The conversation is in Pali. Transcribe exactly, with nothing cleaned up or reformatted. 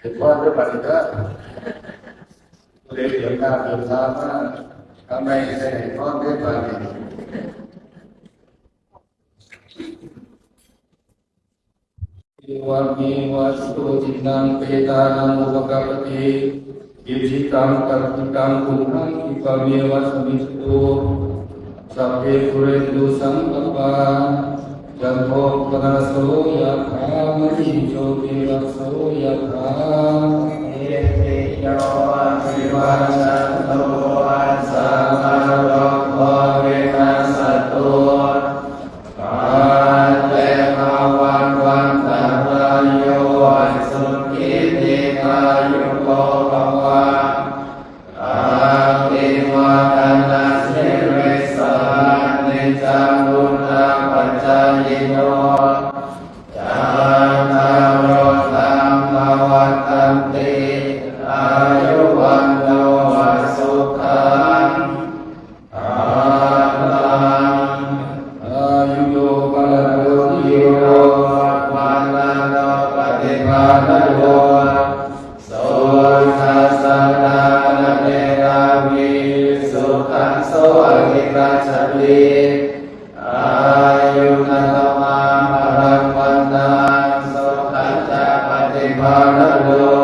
เดือดร้อนด้วยบัตรก็เลยเดือดร้อนเดือดร้อนมากทำไมใส่ร้อนด้วยบัตร Evameva ito dinnaṃ petānaṃ upakappati. Icchitaṃ patthitaṃ tumhaṃ khippameva samijjhatu. Sabbe pūrentu saṅkappā cando paṇṇaraso yathā maṇi jotiraso yathā. Sabbītiyo vivajjantu sabbarogo vinassatu. Mā te bhavatvantarāyo sukhī dīghāyuko bhava. Abhivādanasīlissa niccaṃ vuḍḍhāpacāyino cattāro dhammā vaḍḍhanti āyu vaṇṇo sukhaṃ balaṃ. Āyudo balado dhīro vaṇṇado paṭibhāṇado sukhassa dātā medhāvī sukhaṃ so adhigacchati. Āyuṃ datvā balaṃ vaṇṇaṃ sukhañca paṭibhāṇado